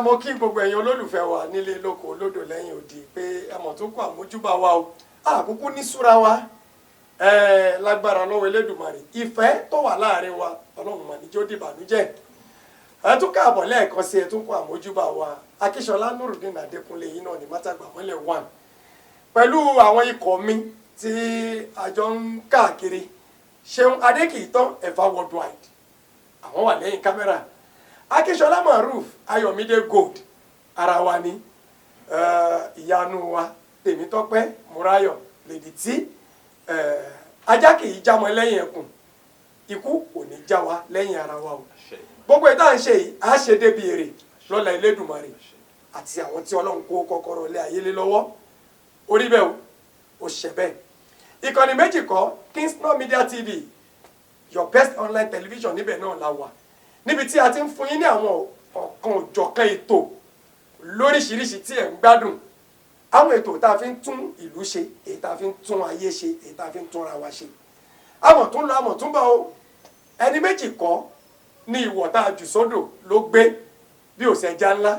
Mo kí gbogbo ẹ̀yin olólùfẹ́ wa nílé lóko lódò lẹ́yìn odi pé ẹ mọ̀ tó kó àmójúbà wa o. Àkókò ní súra wa lágbára lọ́wọ́ Elédùmarè, ìfẹ́ tó wà láàrin wa, Ọlọ́run mà níjó dìbànújẹ́. Ẹ tún káàbọ̀ lẹ́ẹ̀kan sí, ẹ tún kó àmójúbà wa. Akíṣọlá Nurudeen Adékúnlé yìí náà ní Mátàgbàmọ́lẹ̀ one pẹ̀lú àwọn ikọ̀ mi tí àjọ ń káàkiri. Ṣeun Adékìítán Ẹ̀fà Worldwide, àwọn wà lẹ́yìn kámẹ́rà. Akíṣọlá Maruf Ayọ̀mídé Gold, ara wa ni ìyanu wa. Tèmítọ́pẹ́ Múráyọ̀ lèdí tí ajá kì í jámọ́ lẹ́yìn ẹkùn, ikú kò ní já wa lẹ́yìn ara wa o. Gbogbo ìta ń ṣe yìí, á ṣe débi èrè lọ́la Elédùmarè àti àwọn tí Ọlọ́run kó kọ́kọ́rọ́ lé ayé lé lọ́wọ́. Orí bẹ́ẹ̀ o, ó ṣe bẹ́ẹ̀. Ìkànnì méjì kọ́, Kingston Media TV, your best online television, níbẹ̀ náà la wà, níbi tí a ti ń fún yín ní àwọn ọ̀kan òjọ̀kan ètò lóríṣiríṣi tí ẹ̀ ń gbádùn, àwọn ètò tá a fi ń tún ìlú ṣe, èyí tá a fi ń tún ayé ṣe, èyí tá a fi ń túnra wa ṣe. Àmọ̀ tún lọ, àmọ̀ tún bọ̀ o. Ẹni méjì kọ́ ní ìwọ̀ tá a jù sódò ló gbé bí òṣèjà ńlá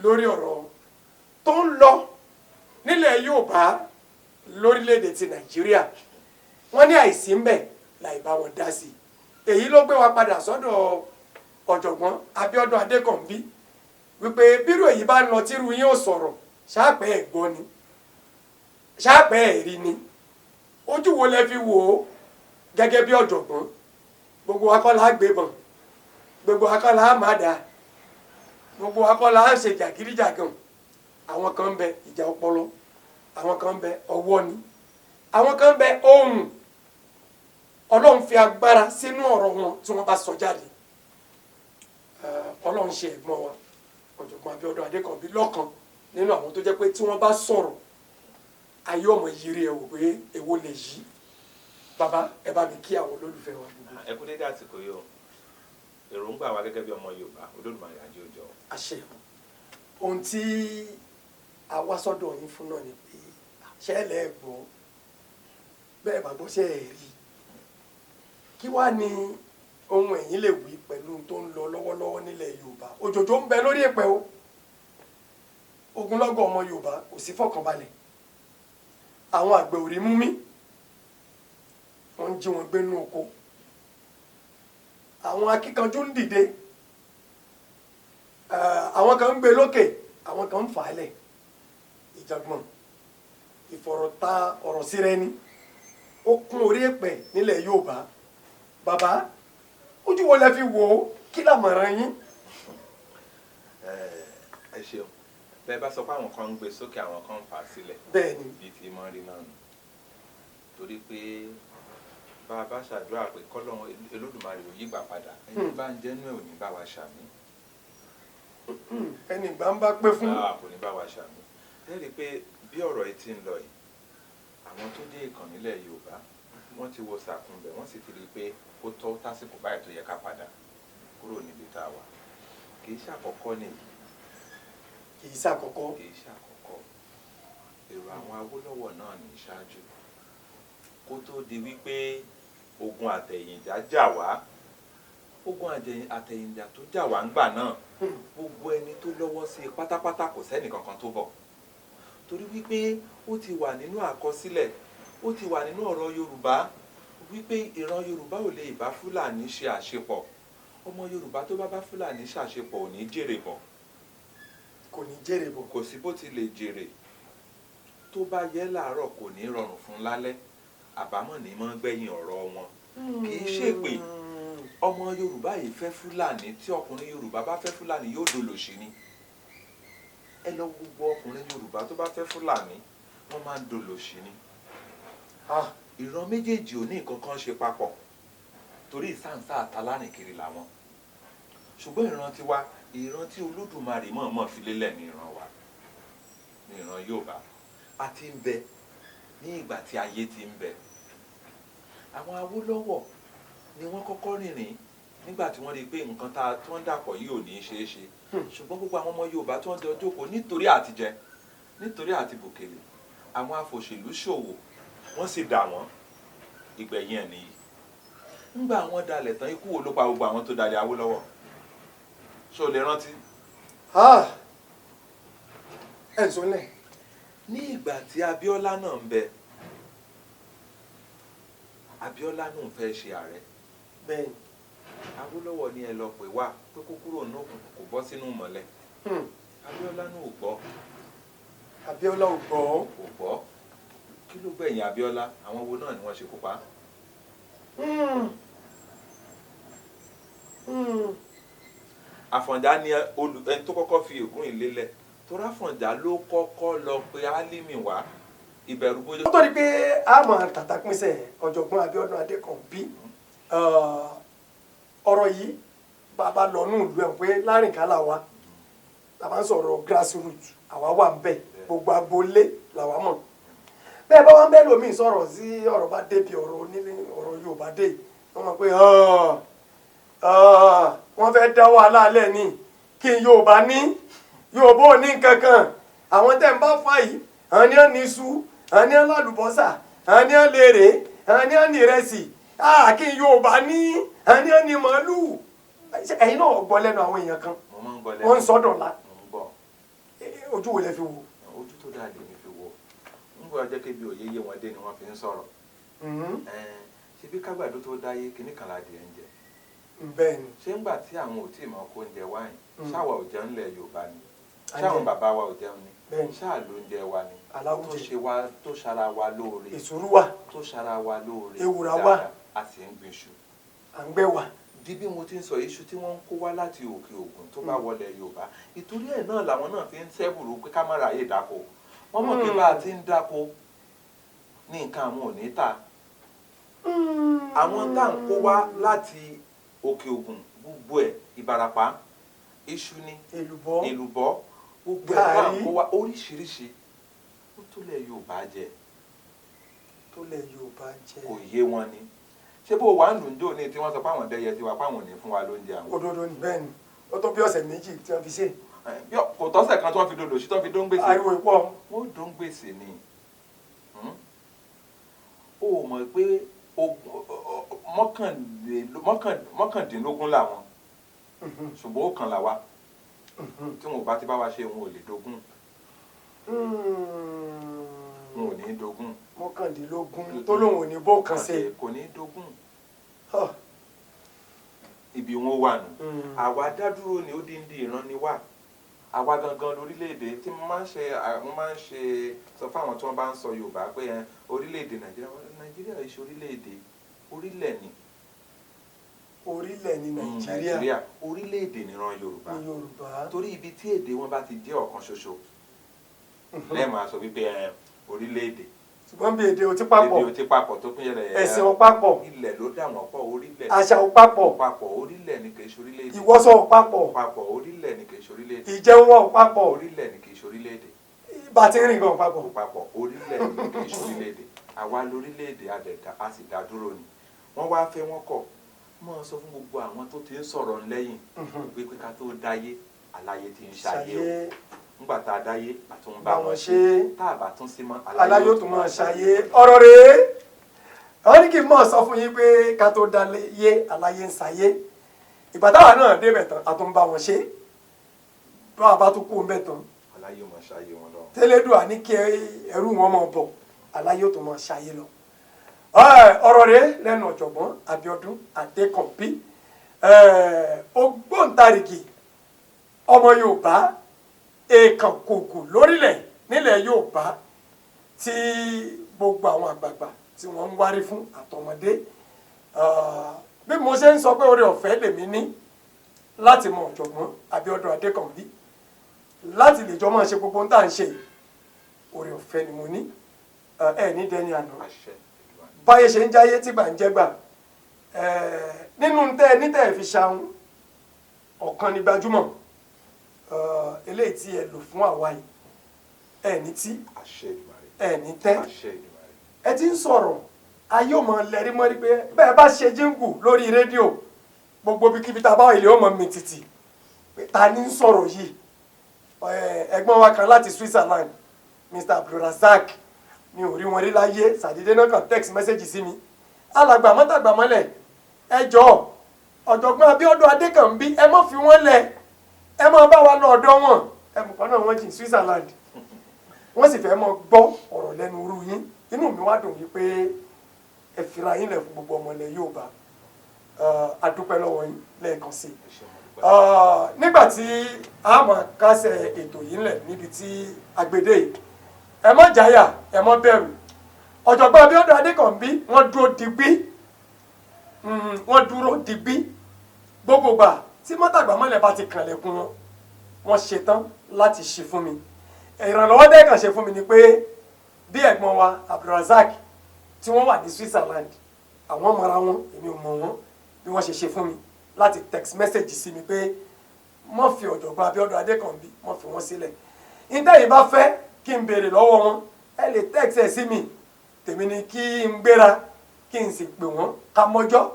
lórí ọ̀rọ̀ tó ń lọ nílẹ̀ Yorùbá, lórílẹ̀‐èdè ti Nàìjíríà. Wọ́n ní àìsí ń bẹ̀ láì bá wọn dá sí i. Èyí ló gbé wa padà sọ́dọ̀ ọ̀jọ̀gbọ́n Abíọ́dún Adékànbí wípé bírò èyí bá ń lọ tírú yín ò sọ̀rọ̀, ṣáàpẹ́ ẹ̀ gbọ́ ni, ṣáàpẹ́ ẹ̀ rí ni. Ojú wo lẹ fi wò ó gẹ́gẹ́ bí ọ̀jọ̀gbọ́n? Gbogbo wa kọ́ la gbébọn, gbogbo wa kọ́ la má dáa, gbogbo wa kọ́ la ṣe jàgídíjàgan. Àwọn kan ń bẹ ìjà ọpọlọ, àwọn kan ń bẹ ọwọ́ ni, àwọn kan ń bẹ ohùn. Ọlọ́run fi agbára sínú ọ̀rọ̀ wọn tí wọ́n bá sọ jáde. Ọlọ́run ṣe ẹ̀gbọ́n wa ọ̀jọ̀gbọ́n Abíọ́dún Adékànbí lọ́kan nínú àwọn tó jẹ́ pé tí wọ́n bá sọ̀rọ̀, ayé ọmọ yiri ẹ̀ wò pé èwo lè yí. Bàbá, ẹ bá mi kí àwọn olólùfẹ́ wa gbogbo. Ẹ kú dédé àsìkò yìí o. Èròǹgbà wa gẹ́gẹ́ bí ọmọ Yorùbá, Olódùmarè ajé òjò. Àṣẹ. Ohun tí a wá sọ́dọ̀ yín fún náà ni pé ṣẹlẹ̀ ẹ̀ gbọ́ bẹ́ẹ̀ bá gbọ́ ṣe ẹ̀ rí, kí wàá ní ohun ẹ̀yin lè wí pẹ̀lú tó ń lọ lọ́wọ́lọ́wọ́ nílẹ̀ Yorùbá? Òjòjò ń bẹ lórí èpẹ̀ o. Ogunlọ́gọ̀ ọmọ Yorùbá kò sí fọkànbalẹ̀, àwọn àgbẹ̀ ò rí mú mi, wọ́n ń jí wọn gbé nínú oko, àwọn akíkanjú ń dìde, àwọn kan ń gbé lókè, àwọn kan ń fà á lẹ̀, ìjàngbọ̀n, ìfọ̀rọ̀ta ọ̀rọ̀ síra ẹni ó kún orí èpẹ̀ nílẹ̀ Yorùbá. Bàbá, ojú wo lẹ fi wò ó? Kí làmọ̀ràn yín? Ẹ ṣeun. Bẹ́ẹ̀ bá sọ pé àwọn kan ń gbé sókè, àwọn kan ń fà á sílẹ̀. Bẹ́ẹ̀ ni. Bíi ti mọ́ rí náà nù, torí pé bá a bá ṣàdúrà pé kọ́lọ́run Olódùmarè ò yígbà padà, ẹni bá ń jẹ́nu ẹ̀ ò ní bá wa ṣàmì. Ẹni ìgbà ń bá pé fún. Kò ní bá wa ṣàmì. Ẹ rí i pé bí ọ̀rọ̀ yìí ti ń lọ yìí, àwọn tó dé ìkàn nílẹ̀ Yorùbá, wọ́n ti wo sàkúnbẹ̀, wọ́n sì ti rí i pé ó tọ́ tásìkò báyìí tó yẹ ká padà kúrò níbi tá a wà. Kì í ṣàkọ́kọ́ nìyí. Kì í ṣàkọ́kọ́. Kì í ṣàkọ́kọ́. Èrò àwọn Awólọ́wọ̀ náà ní ṣáájú kó tó di wípé ogun àtẹ̀yìnjà jà wá. Ogun àtẹ̀yìnjà tó jà wá ńgbà náà, gbogbo ẹni tó lọ́wọ́ sí i pátápátá, kò sẹ́nì kankan tó bọ̀, torí wípé ó ti wà nínú àkọsílẹ̀, ó ti wà nínú ọ̀rọ̀ Yorùbá wípé ìran Yorùbá ò lè bá Fúlàní ṣe àṣepọ̀. Ọmọ Yorùbá tó bá bá Fúlàní ṣàṣepọ̀ ò ní jèrè bọ̀. Kò ní jèrè bọ̀. Kò sí bó ti lè jèrè. Tó bá yẹ láàárọ̀, kò ní rọrùn fún lálẹ́. Àbámọ̀ ní mọ́ gbẹ̀yìn ọ̀rọ̀ wọn. Kì í ṣèpè. Ọmọ Yorùbá yìí fẹ́ Fúlàní, tí ọkùnrin Yorùbá bá fẹ́ Fúlàní, yóò dolòṣì ni. Ẹ lọ, gbogbo ọkùnrin Yorùbá tó bá fẹ́ Fúlàní, wọ́n máa ń dolòṣì ni. Ìran méjèèjì ò ní nǹkan kan ṣe papọ̀, torí ìsáǹsá àtàlárìnkiri làwọn. Ṣùgbọ́n ìran tiwa, ìran tí Olódùmarè mọ̀ọ́mọ̀ fi lélẹ̀ ní ìran wa, ní ìran Yorùbá a ti ń bẹ ní ìgbà tí ayé ti ń bẹ. Àwọn Awólọ́wọ̀ ni wọ́n kọ́kọ́ rìnrìn Nígbà tí wọ́n rí i pé nǹkan tá a tó ń dàpọ̀ yìí ò ní í ṣeé ṣe, ṣùgbọ́n gbogbo àwọn ọmọ Yorùbá tí wọ́n jọ jókòó nítorí àtijẹ, nítorí àti bòkèlè, àwọn afòṣèlú ṣòwò, wọ́n sì dà wọ́n. Ìgbẹ̀yìn ẹ̀ nìyí. Ńgbà àwọn dalẹ̀ tán, ikú wo ló pa gbogbo àwọn tó dalẹ̀ Awólọ́wọ̀? Ṣó o lè rántí? Ah, ẹ̀ ń sọ lẹ̀. Ní ìgbà tí Abíọ́lá náà ń bẹ, Abíọ́lá náà fẹ́ ṣe ààrẹ. Bẹ́ẹ̀ ni. Awólọ́wọ̀ ní ẹ lọ pè wá pé kó kúrò ní òkùnkùn, kó bọ́ sínú ìmọ́lẹ̀. Abíọ́lá náà ò gbọ́. Abíọ́lá ò gbọ́. Kò gbọ́. Kí ló gbẹ̀yìn Abíọ́lá? Àwọn wo náà ni wọ́n ṣekú pa? Àfọ̀njá ni ẹni tó kọ́kọ́ fi ègún yìí lélẹ̀, torí Àfọ̀njá ló kọ́kọ́ lọ pe Álímì wá, ìbẹ̀rù bójú. Ó tó di pé a mọ̀ tàtà pínṣẹ̀, ọ̀jọ̀gbọ́n Abíọ́dún Adékànbí, ọ̀rọ̀ yìí, bàbá lọ nù ìlú ẹ̀ pé lárìnká là wa, bàbá ń sọ̀rọ̀ grassroot, àwa wà ń bẹ̀, gbogbo agboolé làwa mọ̀ bẹ́ẹ̀. Bá wà ń bẹ́ẹ̀ lómi sọ̀rọ̀ sí ọ̀rọ̀ bá débi ọ̀rọ̀ onílé, ọ̀rọ̀ Yorùbá dé, wọ́n mọ̀ pé wọ́n fẹ́ dá wàhálà lẹ̀ ní kí n Yorùbá ní Yorùbá ò ní kankan. Àwọn tẹ́ ń bá fà yìí, àwọn ní ẹ̀ ní iṣu, àwọn ní ẹ̀ lálùbọ́sà, àwọn ní ẹ̀ lèrè, àwọn ní ẹ̀ ní ìrẹsì, kí n Yorùbá ní, àwọn ní ẹ̀ ní màálù. Ẹ̀yin náà gbọ́ lẹ́nu àwọn èèyàn kan? Mo máa ń gbọ́ lẹ́nu. Wọ́n ń sọ́dọ̀ la. Mo ń gbọ́. Ojú wo lẹ fi wò? Ojú tó dáa lèmi fi wò. Ń gbọ́ jẹ́ kébi òye yé wọn dé ni wọ́n fi ń sọ̀rọ̀. Ṣebí kágbàdo tó dáyé, kinní kan ládìẹ ń jẹ. Bẹ́ẹ̀ ni. Ṣé ńgbà tí àwọn ò tí ì máa kó oúnjẹ wáyìn, ṣáwa ò jẹun lẹ̀ Yorùbá ni? À ń ṣáwọn jẹ. Bàbá wa ò jẹun ni? Bẹ́ẹ̀ ni. Ṣáà ló ń jẹ wa ni? Aláwùjẹ. Tó ṣe wa, tó ṣara wa lóore. Èsúrú wà. Tó ṣara wa lóore Ewùrà wà. dáadáa, a sì ń gbin iṣu. À ń gbẹ́ wà. Di bí mo ti ń sọ, iṣu tí wọ́n ń kó wá láti òkè òkun tó bá wọlé Yorùbá, ìtorí ẹ̀ náà làwọn náà fi ń sẹ́bùrú pé ká má ráyè dáko. Wọ́n mọ̀ pé bá a ti ń dáko ní nǹkan àwọn ò ní tà. Àwọn tá à ń kó wá láti òkè òkun, gbogbo ẹ̀, Ìbàràpá, iṣu ni, èlùbọ́, èlùbọ́, gbogbo ẹ̀ tá à ń gàárì. kó wá oríṣiríṣi, ó tó lẹ̀ Yorùbá jẹ. Tó lẹ̀ Yorùbá jẹ. Kò yé wọn ni. Ṣé bó wà ń lù ń dò ní tí wọ́n sọ pé àwọn dẹ́yẹ sí wa, pé àwọn ò ní fún wa lóúnjẹ àwọn? Òdodo ni, bẹ́ẹ̀ ni. Ó tó bí ọ̀sẹ̀ 2 tí wọ́n fi ṣe. Bí kò tọ́sẹ̀ kan tí wọ́n fi dodo sí, tí wọ́n fi dó ń gbèsè. Ariwo ìpọ̀. Wọ́n dó ń gbèsè ni. Ó mọ̀ pé 19 làwọn, ṣùgbọ́n ó kàn là wa. Tí wọn ò bá ti bá wa ṣe, wọn ò lè dógún. Wọn ò ní dógún. 19 tó lóun ò ní bó kan ṣe. Kò ní dógún. Ibi wọn wà nù. Àwa dádúró ni, ó dín dín ìran ni wà. Àwa gangan lórílẹ̀‐èdè tí mo máa ń ṣe sọ fáwọn tí wọ́n bá ń sọ Yorùbá pé ẹ, orílẹ̀‐èdè Nàìjíríà, Nàìjíríà yìí ṣe orílẹ̀‐èdè, orílẹ̀ ni. Orílẹ̀ ní Nàìjíríà. Nàìjíríà, orílẹ̀‐èdè níran Yorùbá. Ní Yorùbá. Torí ibi tí èdè wọn bá ti jẹ́ ọ̀kan ṣoṣo lẹ́ẹ̀ máa sọ wípé ẹ, orílẹ̀‐èdè. Ṣùgbọ́n bí èdè ò ti papọ̀, èdè ò ti papọ̀ tó pín yẹlẹyẹlẹ, ẹ̀sìn ò papọ̀, ilẹ̀ ló dà wọ́n pọ̀, orílẹ̀. Àṣà ò papọ̀, Papọ̀, orílẹ̀ ni, kì í ṣe orílẹ̀-èdè. Ìwọṣọ ò papọ̀, Papọ̀, orílẹ̀ ni, kì í ṣe orílẹ̀-èdè. Ìjẹun wọn ò papọ̀, Orílẹ̀ ni, kì í ṣe orílẹ̀-èdè. Bá a ti ń rìn gan ò papọ̀. Papọ̀, orílẹ̀ ni, kì í ṣe orílẹ̀-èdè. Àwa lórílẹ̀-èdè, adẹ̀dá a sì dá dúró ni. Wọ́n wá fẹ́, wọ́n kọ̀. Mọ́ sọ fún gbogbo àwọn tó ti ń sọ̀rọ̀ lẹ́yìn pé ká tó dáyé, aláyé ti ń ṣayé o. Ṣayé. Ńgbà tá a dáyé, a tún ń bá bá wọn wọn ṣe. Ṣe. Tá a bá tún sí mọ́, aláyé ó tún máa ṣayé. Ọ̀rọ̀ rèé, àwọn ní kí n mọ̀ sọ fún yín pé ká tó dáyé, aláyé ń ṣayé. Ìgbà táwa náà débẹ̀ tán, a tún bá wọn ṣe. Bá a bá tún kú ń bẹ̀ tán, Aláyé ó máa ṣayé wọn lọ. Tẹ́lẹ́dùà ní kí ẹrú wọn máa bọ̀, aláyé ó tún máa ṣayé lọ. Ọ̀rọ̀ rèé lẹ́nu ọ̀jọ̀gbọ́n Abíọ́dún Adékànbí, ògbóǹtarìgì ọmọ Yorùbá, èèkàn kòkò lórílẹ̀ nílẹ̀ Yorùbá, tí gbogbo àwọn àgbààgbà tí wọ́n ń wárí fún àtọmọdé. Bí mo ṣe ń sọ pé oore ọ̀fẹ́ lèmi ní láti mọ ọ̀jọ̀gbọ́n Abíọ́dún Adékànbí, láti lè jọ máa ṣe gbogbo ohun tá à ń ṣe yìí, oore ọ̀fẹ́ ni mo ní. Ẹ ní dẹni àná. Àṣẹ Èdùmàrè. Báyé ṣe ń jáyé tí gbà ń jẹ́gbà nínú tẹ́ nítẹ̀ fi ṣahun ọ̀kan ní gbajúmọ̀ eléyìí tí ẹ lò fún àwa yìí, ẹ ní tí Àṣẹ Èdùmàrè. ẹ ní tẹ́. Àṣẹ Èdùmàrè. Ẹ ti ń sọ̀rọ̀, ayé ò mọ̀ lẹ́rí mọ́rí pé bẹ́ẹ̀ bá ṣe jíǹgù lórí rédíò. Gbogbo ibikíbi tá a bá wà, ilé ọmọ mi títì pé ta ni ń sọ̀rọ̀ yìí. Ẹ̀gbọ́n wa kan láti Switzerland, Mr Abdulrasaq, mi ò rí wọn rí láyé, sàdédé náà kàn text message sí mi: "Alàgbà mọ́tàgbàmọ́lẹ̀, ẹ jọ̀ọ́, ọ̀jọ̀gbọ́n Abíọ́dún Adékànbí, ẹ má fi wọ́n lẹ̀, ẹ má bá wa lọ ọ̀dọ̀ wọn." Ẹ mọ̀ kan náà, wọ́n jìn Switzerland, wọ́n sì fẹ́ mọ gbọ́ ọ̀rọ̀ lẹ́nu irú yín. Inú mi wá dùn wípé ẹ fira yín lẹ̀ fún gbogbo ọmọ ilẹ̀ Yorùbá. A dúpẹ́ lọ́wọ́ yín lẹ́ẹ̀kan sí i. Ẹ ṣé, mo dúpẹ́. Nígbà tí a máa kásẹ̀ ètò yìí ńlẹ̀ níbi tí agbede yìí, ẹ má jáyà, ẹ má bẹ̀rù. Ọ̀jọ̀gbọ́n Abíọ́dún Adékànbí, wọ́n dúró digbí, wọ́n dúró digbí. Gbogbo gbà tí mọ́tàgbàmọ́lẹ̀ bá ti kànlẹ̀kùn wọn, wọ́n ṣetán láti ṣe fún mi. Ìrànlọ́wọ́ dẹ́kàn ṣe fún mi ni pé bí ẹ̀gbọ́n wa Abdulrasaq tí wọ́n wà ní Switzerland, àwọn mọ̀ra wọn, èmi ò mọ̀ wọ́n, bí wọ́n ṣe ṣe fún mi láti text message sí mi pé mọ́ fi ọ̀jọ̀gbọ́n Abíọ́dún Adékànbí, mọ́ fi wọ́n sílẹ̀, ìtẹ́yìn bá fẹ́ kí n béèrè lọ́wọ́ wọn, ẹ lè text ẹ̀ sí mi. Tèmi ni kí n gbéra, kí n sì pè wọ́n, ká mọ́jọ́,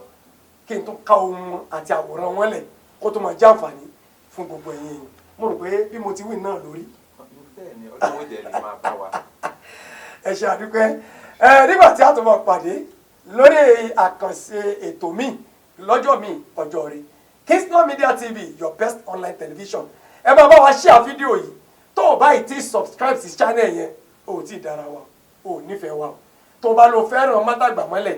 kí n tún ká ohun wọn àti àwòrán wọn lẹ̀ kó tó máa jẹ́ àǹfààní fún gbogbo ẹ̀yin èèyàn. Mo rò pé bí mo ti wí náà lórí. Bẹ́ẹ̀ ni, Ọlọ́run ó jẹ́ lè máa bá wa. Ẹ ṣe, àdúpẹ́. Ẹ nígbà tí a tún máa pàdé lórí àkànṣe ètò míì lọ́jọ́ míì, ọjọ́ rẹ̀. Kingston Media TV, your best online television. Ẹ máa bá wa share fídíò yìí. Tó o bá yìí ti subscribe sí channel yẹn, o ò tí ì dára wa, o ò nífẹ̀ẹ́ wa o. Tó o bá lo fẹ́ràn mátàgbàmọ́lẹ̀,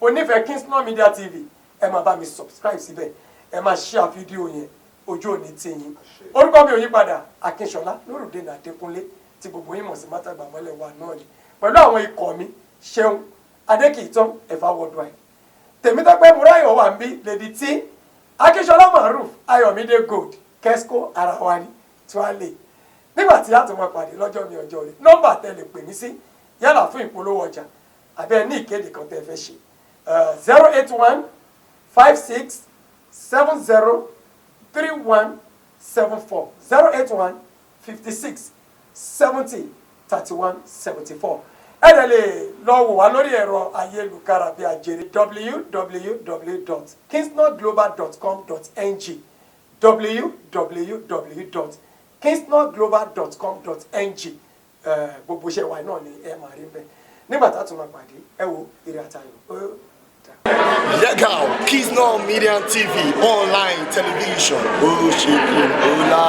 o nífẹ̀ẹ́ Kingston Media TV, ẹ máa bá mi subscribe síbẹ̀, ẹ máa share fídíò yẹn. Ojú òní tì yín. Orúkọ mi ò yí padà, Akínṣọlá Lórùdé Adékúnlé tí gbogbo yín mọ̀ sí mátàgbàmọ́lẹ̀ wa náà ni, pẹ̀lú àwọn ikọ̀ mi, Ṣeun Adékìtàn, Ẹ̀fà Worldwide, Tèmítọ́pẹ́ Múráyọ̀ wà ń bí, Lady T, Akínṣọlá Maruf, Ayọ̀mídé Gold, Kesco Arawani Tuale. Nígbà tí a tún máa pàdé lọ́jọ́ mi, ọjọ́ rẹ̀, nọ́mbà tẹ́ lè pè mí sí, yálà fún ìpolówó ọjà àbẹ́ ẹ ní ìkéde kan tẹ́ fẹ́ ṣe, 08156703174, 08156703174. Ẹ dẹ̀ lè lọ wò wá lórí ẹ̀rọ ayélujára bí ajere, www.kingstonglobal.com.ng, www.kingstonglobal.com.ng. Gbogbo iṣẹ́ wa náà ni ẹ máa rí bẹ́ẹ̀. Nígbà tá a tún máa pàdé, ẹ wo, ire àtayọ̀, ó dà. Legal Kingston Media TV online television. Ó ṣe kí ó lá.